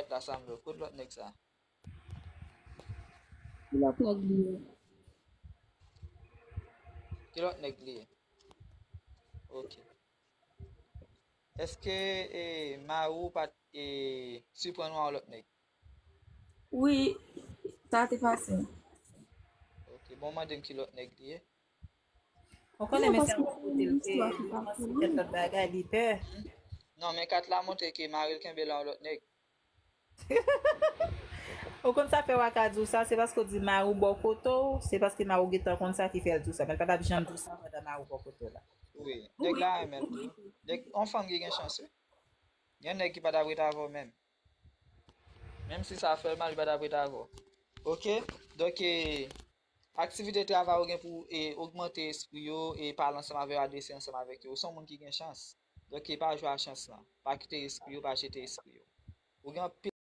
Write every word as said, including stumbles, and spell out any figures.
Lòt la sa m vle. Kot lòt nèg sa? Ki lòt nèg li ye? Ki lòt nèg li ye? Ok. Èske e, mari w pa t e, siprann ou a yon lòt nèg? Wi, sa te pase. Ok, bon, mande m ki lòt nèg li ye. Ou konnen mesye an kote l te kòmanse fè lòt bagay, li pè. Non, men kat la montre ke mari l kenbe l a yon lòt nèg. Ou konn sa fè w ka di w sa, se paske w di mari w bò kote w, se paske mari w gentan konn sa ki fè l di w sa. Men l pa t ap janm di w sa pandan mari w bò kote w la. Wi, nèg la renmen l tou. Nèg, yon fanm ki gen chans, wi. Gen nèg ki pa t ap ret avè w menm. Menm si sa fè l mal, li pa t ap ret avè w. Ok? Donk, e, aktivite travay ou gen pou e, ogmante espri yo e pale ansanm avè yo, adrese ansanm avèk yo. Ou se yon moun ki gen chans. Donk, e, pa jwe a chans lan. Pa kite espri yo, pa jete espri yo. Ou gen anpil